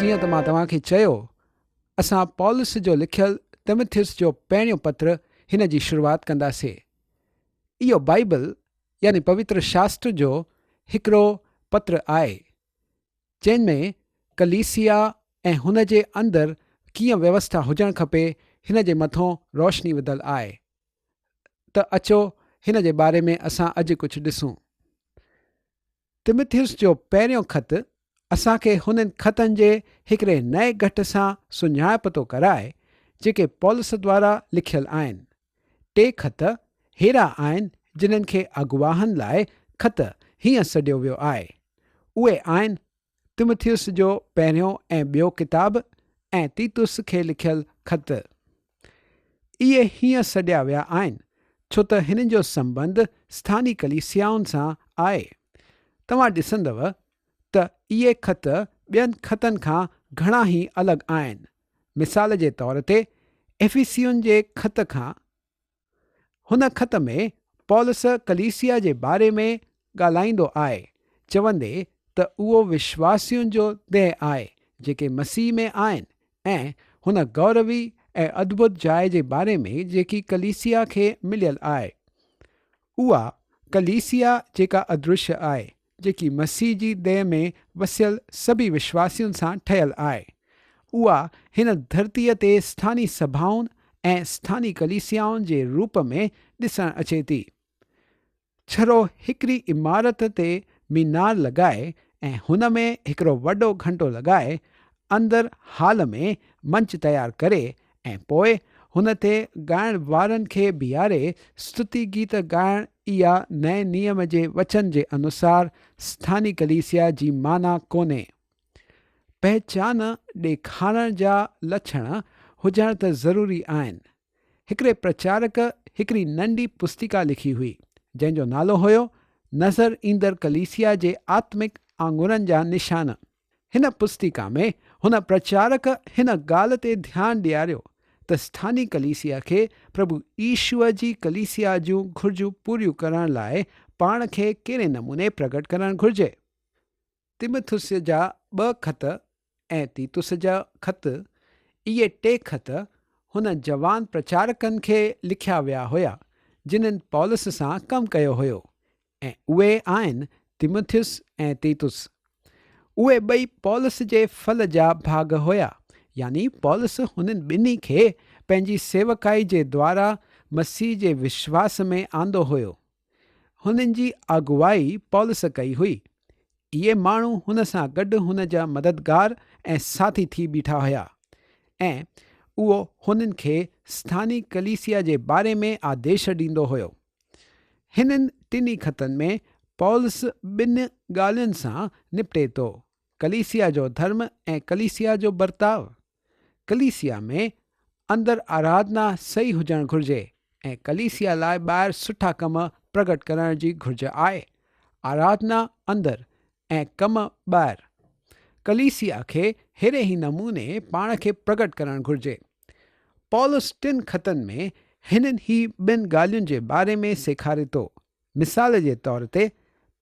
جيئن ته مان توهان کي چيو، اسان پولس جو لکيل تيمٿيس جو پهريون پتر هن جي شروعات ڪنداسي. اهو بائيبل يعني پوتر شاستر جو هڪڙو پتر آهي، جنهن ۾ ڪليسيا ۽ هن جي اندر ڪيئن ويوسٿا هجڻ کپي هن جي مٿون روشني وڌل آهي ته اچو هن جي باري ۾ اسان اڄ ڪجهه ڏسون. تيمٿيوس جو پهريون خط اسان کي هنن خطن جي هڪڙي نئين گٺ سان سڃاڻپ ٿو ڪرائي جيڪي پولس دوارا لکيل آهن. ٽي خط ههڙا آهن جنھن کي اڳواهن لاء خط هيئن سڏيو ويو آهي. اهي آهن تيمٿيوس جو پهريون ۽ ٻيو ڪتاب ۽ تيتس کي لکيل خط. اهي هيئن سڏيا ويا آهن ڇو ته هنن جو سنٻنڌ اسٿاني ڪليسيائن سان آهي. توهان ڏسندؤ ته اهي خط ٻين خطن کان گهڻا ئي الڳ آهن. مثال جي طور تي افيسين جي خط کان. هن خط ۾ پولس ڪليسيا جي باري ۾ ڳالهائيندو آهي، چوندي ته اهو وشواسين جو ديهه آهي، جيڪي مسيح ۾ آهن ۽ هن گوروي ۽ ادڀت جاء جي باري ۾ جيڪي ڪليسيا کي مليل آهي. اها ڪليسيا جيڪا ادرشيه آهي، جيڪي مسيح جي ديهه ۾ وسيل سڀئي وشواسين سان ٺهيل آهي. اها هن ڌرتيء تي اسٿاني سڀائن ۽ اسٿاني ڪليسيائن جي روپ ۾ ڏسڻ اچي ٿي. ڇڙو هڪڙي عمارت تي مينار لڳائي ۽ هن ۾ هڪڙو وڏو گهنٽو لڳائي اندر هال ۾ منچ تيار ڪري ۽ پوء هن تي ڳائڻ وارن کي بيهاري ستتي گيت ڳائڻ اها نئين نيم جي وچن جي انوسار اسٿاني ڪليسيا جي معنيٰ ڪونهي. پهچان ڏيکارڻ جا لڇڻ هجڻ ته ضروري آهن. هڪڙي پرچارڪ هڪڙي ننڍي پستڪا لکي هئي، جنهن جو نالو هيو نظر ايندڙ ڪليسيا جي آتمڪ آڱرن جا نشان. هن پستڪا ۾ هن پرچارڪ هن ڳالهه تي ڌيان ڏياريو ته اسٿاني ڪليسيا کي پرڀو يشوع جي ڪليسيا جون گهرجون پوريون ڪرڻ لاء پاڻ کي ڪهڙي نموني پرگٽ ڪرڻ گهرجي. تيمٿس جا ٻه خط ۽ تيتس جا خط، اهي ٽي خط هن جوان پرچارڪن کي لکيا ويا هيا، جنھن پولس سان ڪم ڪيو هيو ۽ اهي آهن تيمٿيس ۽ تيتس. اهي ٻئي پولس جي ڦل جا ڀاڳ هيا، يعني پولس هنن ٻنهي کي پنهنجي سيوڪائي جي دوارا مسيح جي وشواس ۾ آندو هيو. هنن جي اڳواڻي پولس ڪئي هئي. اهي ماڻهو هن سان گڏ هن جا مددگار ۽ ساٿي ٿي بيٺا هيا ۽ اهو هنن کي اسٿاني ڪليسيا جي باري ۾ آديش ڏيندو هيو. هنن ٽنهي خطن ۾ پولس ٻن ڳالهين سان نپٽي ٿو، ڪليسيا جو ڌرم ۽ ڪليسيا جو برتاء. ڪليسيا ۾ اندر آراڌنا صحيح هجڻ گهرجي ۽ ڪليسيا لاء ٻاهر سٺا ڪم پرگٽ ڪرڻ جي گهرج آهي. آراڌنا اندر ۽ ڪم ٻاهر. ڪليسيا کي ههڙي ئي نموني پاڻ کي پرگٽ ڪرڻ گهرجي. پولس ٽن خطن ۾ هنن ئي ٻن ڳالهين جي باري ۾ سيکاري ٿو. مثال جي طور تي،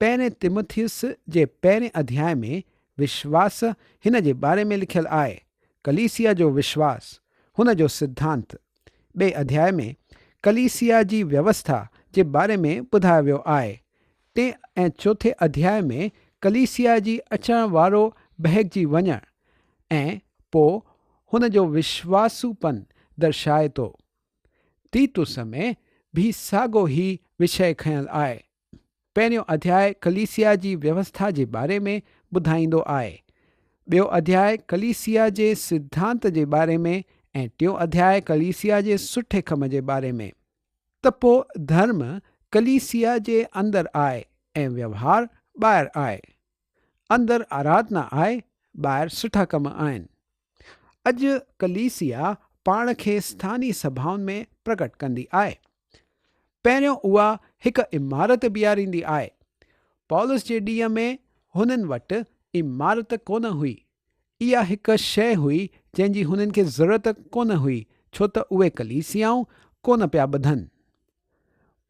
پهرين تيموٿيس جي پهرين اڌياء ۾ وشواس هن جي باري ۾ لکيل آهي، ڪليسيا جو وشواس، هن جو سڌانت. ٻئي اڌياء ۾ ڪليسيا جي ويوسٿا جي باري ۾ ٻڌايو ويو آهي. ٽئين ۽ چوٿين اڌياء ۾ ڪليسيا جي اچڻ وارو بهڪجي وڃڻ ۽ پوء هن جو وشواسوپن درشائي ٿو. تيتس ۾ به ساڳو ئي وشيه کنيل آهي. پهريون اڌياء ڪليسيا جي ويوسٿا جي باري ۾ ٻڌائيندو آهي. ٻيو اڌياء ڪليسيا جي سڌانت جي باري ۾ ۽ ٽيون اڌياء ڪليسيا جي سٺي ڪم جي باري ۾. ته پوء ڌرم ڪليسيا جي اندر آهي ۽ ويوهار ٻاهر آهي. اندر آراڌنا آهي، ٻاهر سٺا ڪم آهن. اڄ ڪليسيا پاڻ کي اسٿاني سڀائن ۾ پرگٽ ڪندي آهي. پهريون اها هڪ عمارت بيهاريندي آهي. پولس جي ڏينهن ۾ هنن وٽ عمارت ڪونه هئي. اها هڪ شيء هئي جنهن جي هنن کي ضرورت ڪونه هئي ڇو ته اهي ڪليسيائون ڪونه پيا ٻڌن.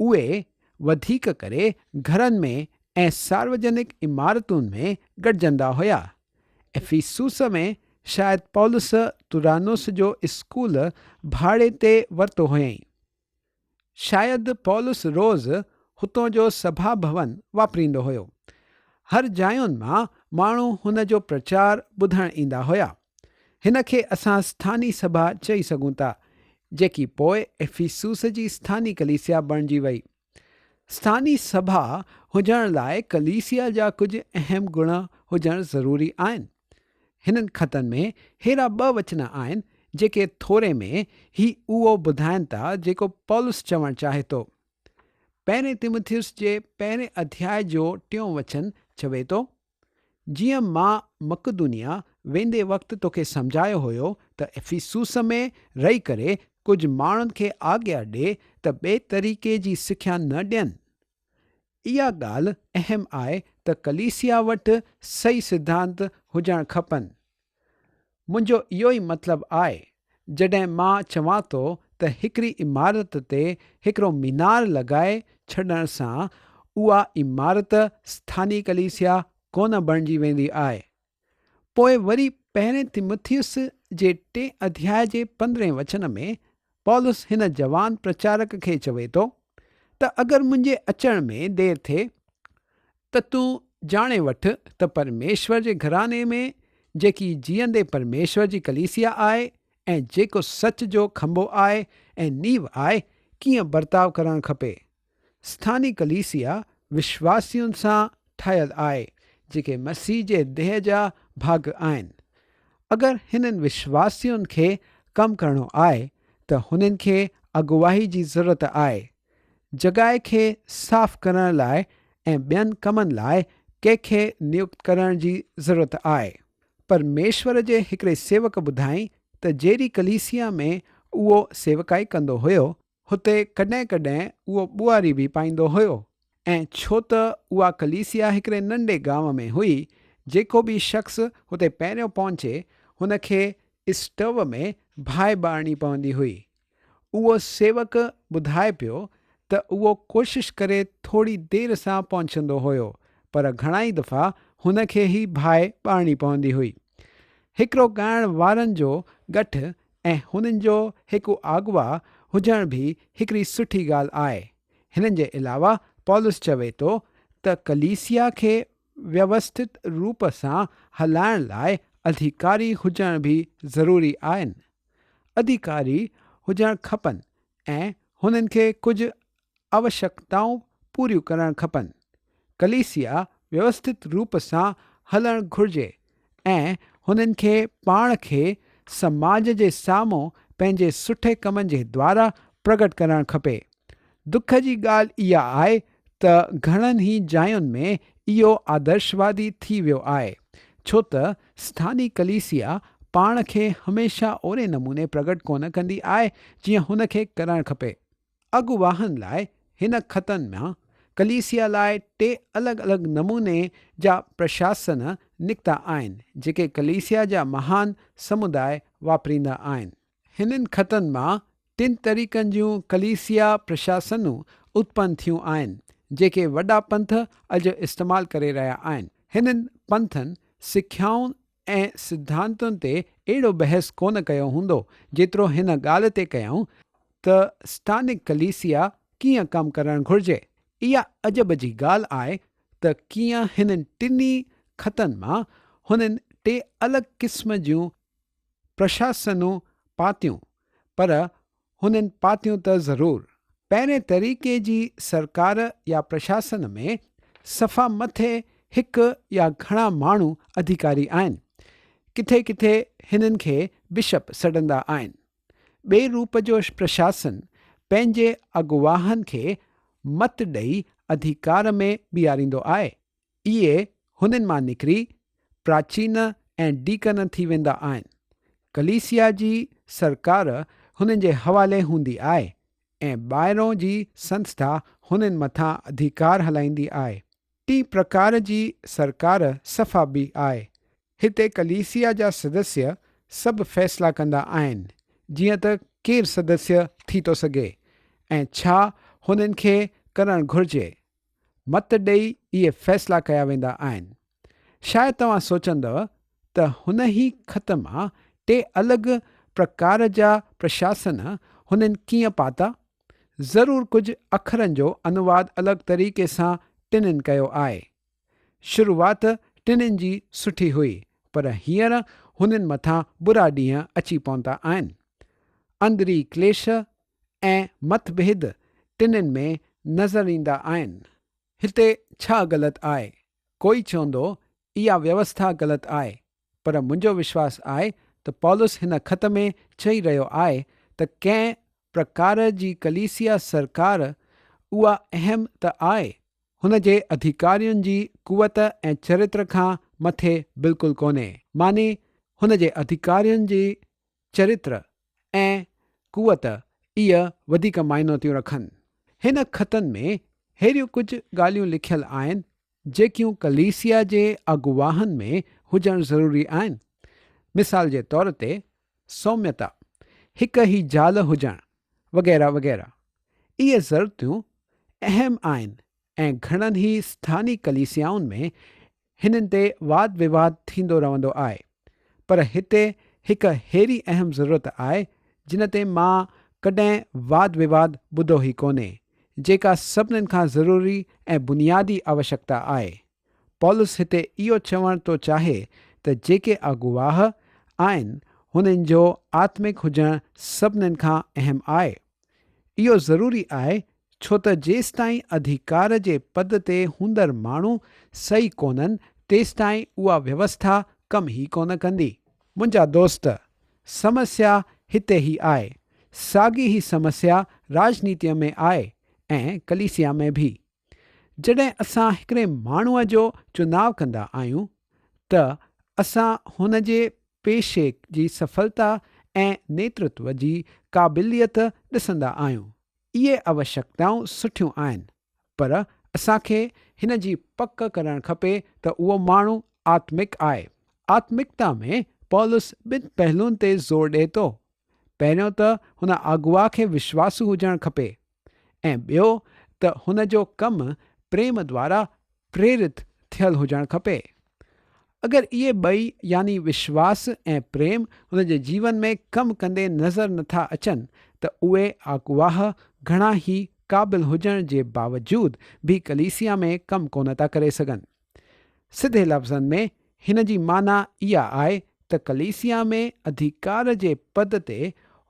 اهي وڌيڪ ڪري گهرن ۾ ۽ ساروجنڪ عمارتن ۾ گڏجندا هيا. افيسوس ۾ شايد پولس ترانوس جو اسڪول ڀاڙي تي ورتو هئائين. شايد پولس روز هتون جو سڀا ڀون واپريندو هيو. هر جاين مان ماڻهو هن جو پرچار ٻڌڻ ايندا هيا. هن کي اسان اسٿاني سڀا چئي سگهون ٿا، جيڪي پوء افيسوس جي اسٿاني ڪليسيا بڻجي وئي. اسٿاني سڀا هجڻ لاء ڪليسيا جا ڪجهه اهم گڻ هجڻ ضروري آهن. هنن خطن ۾ ههڙا ٻه وچن آهن جيڪي ٿوري ۾ هي اهو ٻڌائن ٿا جيڪو پولس چوڻ چاهي ٿو. پهرين تيموٿيوس جي پهرين اڌياء جو ٽيون وچن چوي ٿو، جيئن مان مقدونيه ويندي وقت توکي سمجهايو هيو ته افيسوس ۾ رهي ڪري ڪجهه ماڻهن کي آگيا ڏي ته ٻئي طريقي جي سکيا نه ڏين. اها ڳالهه اهم آهي ته ڪليسيا وٽ صحيح سڌانت هجڻ کپن. منهنجو اهو ئي مطلب آهي جڏهن مان چوان ٿو ته هڪڙي عمارت تي هڪڙو مينار لڳائي ڇڏڻ سان اها عمارت اسٿاني ڪليسيا ڪونه بڻجي ويندي آهي. پوء وري پهرين تيموٿيس جي ٽئين اڌياء جي پندرهين وچن ۾ پولس هن جوان پرچارڪ کي چوي ٿو ته اگر منهنجي اچڻ ۾ دير ٿئي ته تون ڄاڻي وٺ ته پرميشور جي گهراڻي ۾ جيڪي جيئندي پرميشور جي ڪليسيا آهي ۽ جيڪو سچ جو کنڀو آهي ۽ نيو آهي، ڪيئن برتاء ڪرڻ کپي. اسٿاني ڪليسيا وشواسين سان ٺاهيل آهي، جيڪي مسيح جي ديهه جا ڀاڳ آهن. اگر هنن وشواسين کي ڪم ڪرڻو آهي ته هنن کي اڳواهي جي ضرورت آهي. جڳهه کي صاف ڪرڻ لاء ۽ ٻين ڪمن لاء ڪنهن کي نيوڪت ڪرڻ جي ضرورت آهي. پرميشور جي هڪڙي سيوڪ ٻڌائين ته جهڙي ڪليسيا ۾ اهو سيوڪائي ڪندو هيو، هتي ڪڏهن ڪڏهن اهو ٻوهاري به پائيندو هيو ۽ ڇو ته اها ڪليسيا هڪڙي ننڍي گانو ۾ هئي، جيڪو به شخص هتي پهريون پهچي هن کي اسٽوو ۾ باهه ٻارڻي پوندي هئي. اهو سيوڪ ٻڌائي پيو ته اهو ڪوشش ڪري ٿوري دير سان پهچندو هيو پر گهڻائي دفعا هن کي ئي باهه ٻارڻي پوندي هئي. هڪڙو ڳائڻ وارن جو ڳٺ ۽ هنن جو هڪ آڳوا هجڻ به هڪڙي سٺي ڳالهه آهي. هنن جي علاوه پولس چوي ٿو ته ڪليسيا کي ويوسٿت روپ سان هلائڻ لاء اڌيڪاري هجڻ به ضروري آهن. اڌيڪاري هجڻ کپن ۽ هنن کي ڪجهه آوشيڪتائون پوريون ڪرڻ کپن. ڪليسيا ويوسٿت روپ سان هلڻ گهرجي ۽ هنن کي پاڻ کي سماج جي سامهون پنهنجي سٺي ڪمن جي دوارا پرگٽ ڪرڻ کپي. دک جي ڳالهه اها آهي ته گهڻن ئي جاين ۾ اهو آدرشوادي ٿي ويو آهي، ڇو ته اسٿاني ڪليسيا پاڻ کي هميشه اهڙي نموني پرگٽ ڪونه ڪندي آهي جيئن هن کي ڪرڻ کپي. اڳواهن لاء هن خطن مان ڪليسيا لاء ٽي الڳ الڳ نموني جا پرشاسن نڪتا آهن، جيڪي ڪليسيا جا مهان سمداء واپريندا آهن. هنن خطن مان ٽن طريقن جون ڪليسيا پرشاسنون اتپن ٿيون آهن، جيڪي وڏا پنٿ اڄ استعمال ڪري رهيا آهن. هنن پنٿن سکيائن ۽ سڌانتن تي اهڙو بحث ڪونه ڪيو هوندو، جيترو هن ڳالهه تي ڪيائون ته اسٿانڪ ڪليسيا ڪيئن ڪم ڪرڻ گهرجي. اها عجب جي ڳالهه آهي ته ڪيئن هنن ٽنهي خطن مان هنن ٽي الڳ قسم جون پرشاسنون پاتيون، پر هنن پاتيون ته ضرور. پهرين طريقي جي سرڪار يا پرشاسن ۾ صفا مٿي هڪ يا گهڻا ماڻهو اڌيڪاري آهن. ڪٿي ڪٿي هنن کي بشپ سڏندا آهن. ٻئي روپ جو پرشاسن پنهنجي اڳواهن کي مت ڏئي اڌيڪار ۾ بيهاريندو آهي. اهي هنن مان نڪري پراچين ۽ ڊيڪن ٿي ويندا آهن. ڪليسيا جي سرڪار هنن جي حوالي هوندي آهي ۽ ٻاهرون جي سنسٿا هنن مٿان اڌيڪار هلائيندي آهي. ٽين پرڪار جي سرڪار صفا ٻي آهي. هتي ڪليسيا جا سدسيه سڀ فيصلا ڪندا آهن، جيئن ته ڪير سدسيه ٿي ٿو سگهي ۽ ڇا هنن کي ڪرڻ گهرجي. مت ڏئي اهي فيصلا ڪيا ويندا آهن. شايد توهان سوچندؤ ته هن ئي خط مان ٽي الڳ پرڪار جا پرشاسن هنن ڪيئن پاتا؟ ضرور ڪجهه اکرن جو انواد الڳ طريقي سان ٽنهين ڪيو آهي. شروعات ٽنهين جي سٺي هئي، پر هينئر هنن مٿان برا ڏينهن اچي پهتا آهن. اندري ڪليش ۽ متڀيد ٽنهين ۾ نظر ايندا آهن. هتي ڇا غلط آهي؟ ڪوئي چوندو اها ويوسٿا غلط آهي، پر منهنجو وشواس آهي ته پولس هن خط ۾ چئي رهيو آهي ته ڪنهن پرڪار جي ڪليسيا سرڪار اها اهم ته آهي، هن جي اڌيڪارين جي قوت ۽ چرتر کان مٿي بلڪل ڪونهي، معني هن جي اڌيڪارين جي چرتر ۽ قوت اهي وڌيڪ معنو ٿيون رکن. هن خطن ۾ ههڙيون ڪجهه ڳالهيون لکيل آهن، جيڪيون ڪليسيا جي اڳواهن ۾ هجڻ ضروري آهن. مثال جي طور تي، سوميتا، هڪ ئي زال هجڻ، وغيره وغيره. اهي ضرورتون اهم آهن ۽ گهڻن ئي اسٿاني ڪليسيائن ۾ هنن تي واد وواد ٿيندو رهندو آهي. پر هتي هڪ ههڙي اهم ضرورت آهي جن تي مان ڪڏهن واد وواد ٻڌو ئي ڪونهي، جيڪا سڀنن کان ضروري ۽ بنيادي آوشڪتا آهي. پولس هتي اهو چوڻ ٿو چاهي ته جيڪي اڳواهه آهن هنن جو آتمڪ هجڻ سڀنن کان اهم آهي. اهو ضروري آهي ڇو ته جيستائين اڌيڪار جي پد تي هوندڙ ماڻهو صحيح ڪونهن تيستائين اها ويوسٿا ڪم ئي ڪونه ڪندي. منهنجا دوست، سمسيا هتي ئي آهي. ساڳي ئي سمسيا راڄنيتيء ۾ آهي ۽ ڪليسيا ۾ به. جڏهن اسان هڪڙي ماڻهوء جو چناء ڪندا آهيون ته اسان هن جي پيشي جي سڦلتا ۽ نيترتو جي قابليت ڏسندا آهيون. اهي آوشڪتائون سٺيون آهن، پر اسان کي هن جي پڪ ڪرڻ کپي ته اهو ماڻهو آتمڪ آهي. آتمڪتا ۾ پولس ٻن پهلوئن تي زور ڏئي ٿو. پهريون ته هن اغوا کي وشواسو هجڻ کپي ۽ ٻيو ته هن جو ڪم پريم دوارا پريرت ٿيل هجڻ کپي. اگر اهي ٻئي يعني وشواس ۽ پريم هن جي جيون ۾ ڪم ڪندي نظر نٿا اچن ته اهي اغواهه گهڻا ئي قابل هجڻ جي باوجود به ڪليسيا ۾ ڪم ڪونه ٿا ڪري سگهن. سڌي لفظن ۾ هن جي معنيٰ اها آهي ته ڪليسيا ۾ اڌيڪار جي پد تي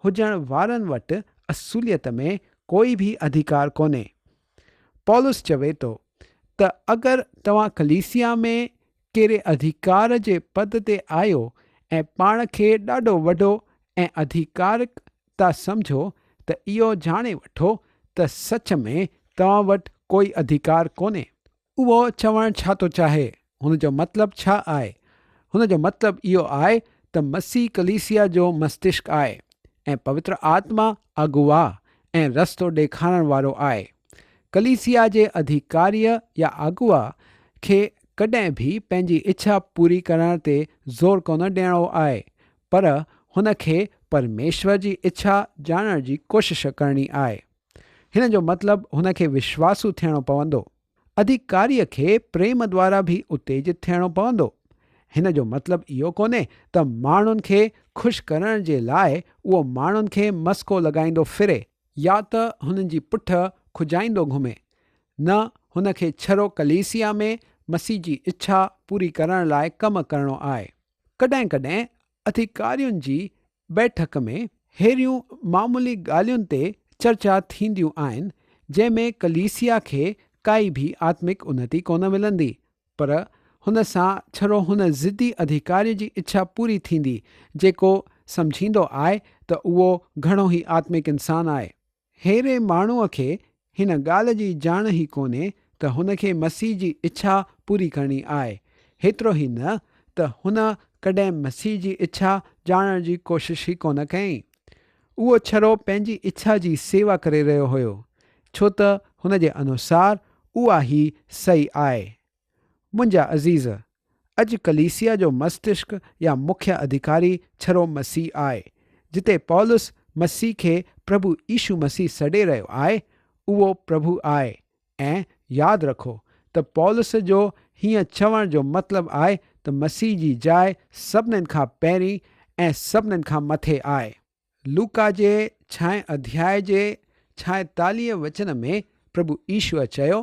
هجڻ وارن وٽ اصوليت ۾ ڪوئي به اڌيڪار ڪونهي. پولس چوي ٿو ته اگر توهان ڪليسيا ۾ ڪهڙي اڌيڪار جي پد تي آهيو ۽ پاڻ کي ڏاڍو وڏو ۽ اڌيڪارڪ ٿا سمجهو ته اهو ڄاڻي وٺو ته سچ ۾ توهان وٽ ڪوئي اڌيڪار ڪونهي. اهو چوڻ ڇا ٿو چاهي؟ هن جو مطلب ڇا آهي؟ هن جو مطلب اهو آهي ته مسيح ڪليسيا جو مستشڪ آهي ۽ پوتر آتما اغوا ۽ رستو ڏيکارڻ وارو آهي. ڪليسيا جي اڌيڪاريء يا اغوا کي ڪڏهن به پنهنجي اڇا پوري ڪرڻ تي زور ڪونه ڏيڻو آهي، پر هن کي پرميشور جي اڇا ڄاڻڻ جي ڪوشش ڪرڻي آهي. هن جو مطلب هن کي وشواسو ٿيڻو پوندو. اڌيڪاريء کي پريم دوارا به اتيجت ٿيڻو پوندو. هن جو مطلب اهو ڪونهي ته ماڻهن کي خوش ڪرڻ جي لاء اهو ماڻهن کي مسڪو لڳائيندو ڦري، يا ته هنن جي پٺ کجائيندو گهمي، نه هن کي ڇرو ڪليسيا ۾ مسيح جي اڇا پوري ڪرڻ لاء ڪم ڪرڻو آهي. ڪڏهن ڪڏهن اڌيڪارين جي بيٺڪ ۾ ههڙيون معمولي ڳالهين تي چرچا ٿينديون آهن، جنهن ۾ ڪليسيا کي ڪائي به آتمڪ انتي ڪونه ملندي، پر هن سان ڇڙو هن ضدي اڌيڪاري جي اڇا پوري ٿيندي، جيڪو سمجهيندو آهي ته اهو گهڻو ئي آتمڪ انسان آهي. ههڙي ماڻهوء کي هن ڳالهه جي ڄاڻ ئي ڪونهي ته هن کي مسيح جي اڇا پوري ڪرڻي آهي. هيترو ئي نه ته هن ڪڏهن مسيح جي اڇا ڄاڻڻ جي ڪوشش ئي ڪونه ڪئي. اهو ڇڙو پنهنجي اڇا جي سيوا ڪري رهيو هيو، ڇو ته هن جي انوسار اها ئي صحيح آهي. منهنجا عزيز! اڄ ڪليسيا جو مستشڪ يا مکيه اڌيڪاري ڇڙو مسيح آهي. جتي پولس مسيح کي پرڀو يشو مسيح سڏي رهيو آهي، اهو پرڀو آهي ۽ ياد رکو ته پولس جو هيئن چوڻ جو مطلب آهي ته مسيح جي جاء سڀنين کان پهرين ۽ سڀنين کان مٿي آهي. لوڪا جي ڇهين اڌياء جي 46 وچن ۾ پرڀو يشوء چيو،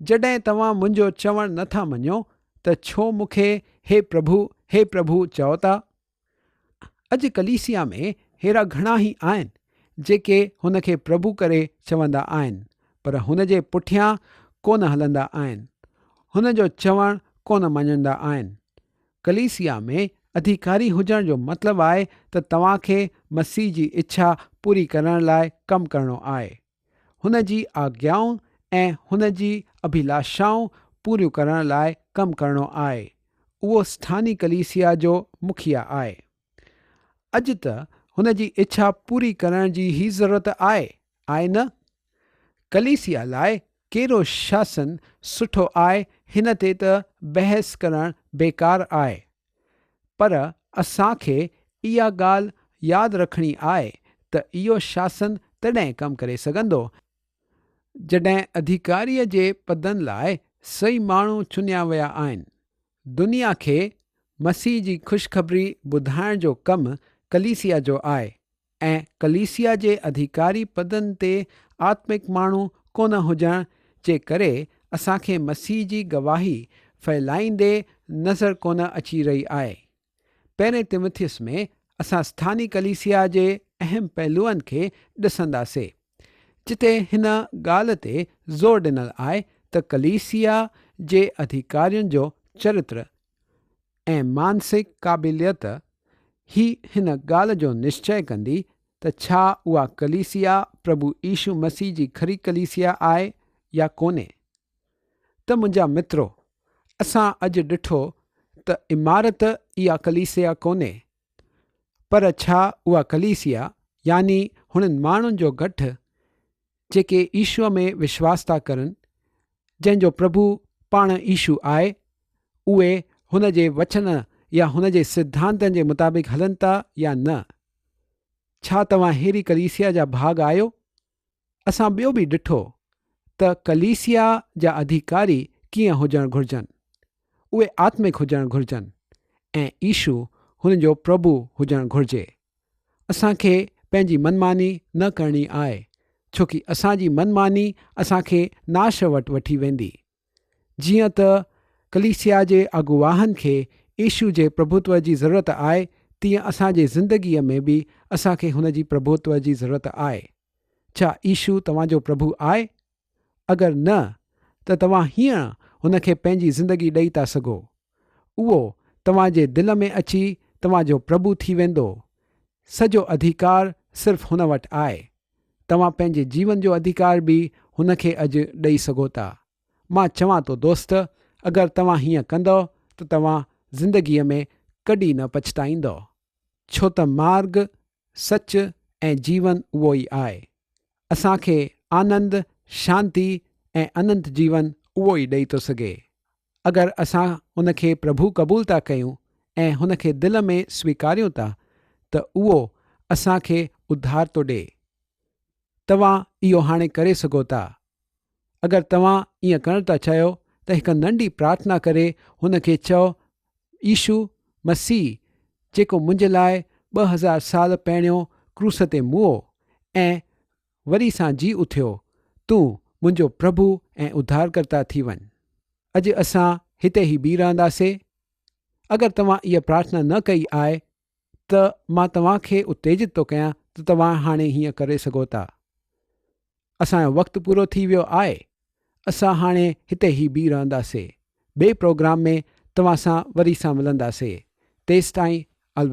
جڏهن توهان منهنجو چوڻ نه ٿا مڃو ته ڇو مون کي هي پرڀو، هي پرڀو چئو ٿا؟ اڄ ڪليسيا ۾ ههڙا گهڻا ئي آهن جيڪي هن کي پرڀو ڪري چوندا آهن پر هن جي پٺيان ڪونه هلندا آهن، هن جو چوڻ ڪونه مڃندا آهن. ڪليسيا ۾ اڌيڪاري هجڻ جو مطلب آهي ته توهان کي مسيح جي اڇا پوري ڪرڻ لاء ڪم ڪرڻو آهي. هن جي آگيائون ۽ هن جي اڀلاشائون پوريون ڪرڻ لاء ڪم ڪرڻو آهي. اهو اسٿاني ڪليسيا جو مکيا آهي. اڄ ته هن جي اڇا پوري ڪرڻ جي ئي ضرورت آهي، آهي نه؟ ڪليسيا لاء ڪهڙو شاسن سٺو آهي هن تي ته بحث ڪرڻ بيڪار آهي. پر اسان کي اها ڳالهه ياد رکڻي آهي ته اهو شاسن تڏهن ڪم ڪري سگهندو، جڏهن اڌيڪاريء جي پدن لاء صحيح ماڻهو چنيا ويا آهن. دنيا کي مسيح جي خوشخبري ٻڌائڻ جو ڪم ڪليسيا جو آهي ۽ ڪليسيا جي اڌيڪاري پدن تي آتمڪ ماڻهو ڪونه هجڻ جي ڪري اسان کي مسيح جي گواهي ڦهلائيندي نظر ڪونه اچي رهي آهي. پهرين تيمٿيس ۾ اسان اسٿاني ڪليسيا جي اهم پهلوئن کي ڏسنداسي، جتي هن ڳالهه تي زور ڏنل آهي ته ڪليسيا جي اڌيڪارين جو چرتر ۽ مانسڪ قابليت هي هن ڳالهه جو نشچئه ڪندي ته ڇا اها ڪليسيا پرڀو يشو مسيح جي کري ڪليسيا آهي يا ڪونهي. ته منهنجا مترو، اسان اڄ ڏٺو ته عمارت اها ڪليسيا ڪونهي، پر ڇا اها ڪليسيا يعني هنن ماڻهن جو گٺ جيڪي يشوء ۾ وشواس ٿا ڪرن، جنهن جو پرڀو پاڻ يشو آهي، اهي هن جي وچن يا هن جي سڌانتن جي مطابق هلن ٿا يا نه؟ ڇا توهان ههڙي ڪليسيا جا ڀاڳ آهيو؟ اسان ٻيو به ڏٺو ته ڪليسيا جا اڌيڪاري ڪيئن هجڻ گهرجن. اهي آتمڪ هجڻ گهرجن ۽ يشو هن جو پرڀو هجڻ گهرجي. اسان کي پنهنجي منماني نه ڪرڻي آهي، ڇو ڪي اسان جي منماني اسان کي ناش وٽ وٺي ويندي. جيئن ته ڪليسيا جي اڳواهن کي يشو جي پرڀوتو جي ضرورت آهي، تيئن اسان جي زندگيء ۾ به اسان کي هن جي پرڀوتو جي ضرورت آهي. ڇا يشو توهان جو پرڀو آهي؟ اگر نه ته توهان هينئر هن کي پنهنجي زندگي ڏئي ٿا سگهو. اهو توهان جي دل ۾ اچي توهان جو پرڀو ٿي ويندو. سڄو اڌيڪار صرف هن وٽ آهي. توهان پنهنجي جيون جو اڌيڪار به هن کي اڄ ڏئي سگهو ٿا. مان چوان ٿو دوست اگر توهان هيئن ڪندؤ ته توهان زندگيء ۾ ڪڏهن نه پڇتائيندؤ. ڇو ته مارڳ، سچ ۽ جيون اهو ئي آهي. اسان کي آنند، شانتي ۽ اننت جيون اهو ئي ڏئي ٿو سگهي. اگر اسان هن کي پرڀو قبول ٿا ڪيون ۽ هن کي دل ۾ سويڪاريون ٿا ته اهو اسان کي اڌار ٿو ڏئي. توهان اهو هاڻي ڪري سگهو ٿا. اگر توهان ائين ڪرڻ ٿا چاهيو ته هڪ ننڍي پرارٿنا ڪري هن کي چئو، يشو مسيح جيڪو منهنجي لاء 2000 سال پهريون ڪروس تي مئو ۽ وري سان جي اٿيو، تون منهنجو پرڀو ۽ اڌارڪرتا ٿي وڃ. اڄ اسان هتي ئي بيهي رهنداسي. اگر توهان اها پرارٿنا نه ڪئي آهي ته مان توهان کي اتيجت ٿو ڪيان ته توهان هاڻي هيئن ڪري سگهو ٿا. اسان جو وقت پورو ٿي ويو آهي. اسان هاڻي هتي ئي بيهي رهنداسي. ٻئي پروگرام ۾ توهان سان وري سان ملنداسي. تيستائين الوداع.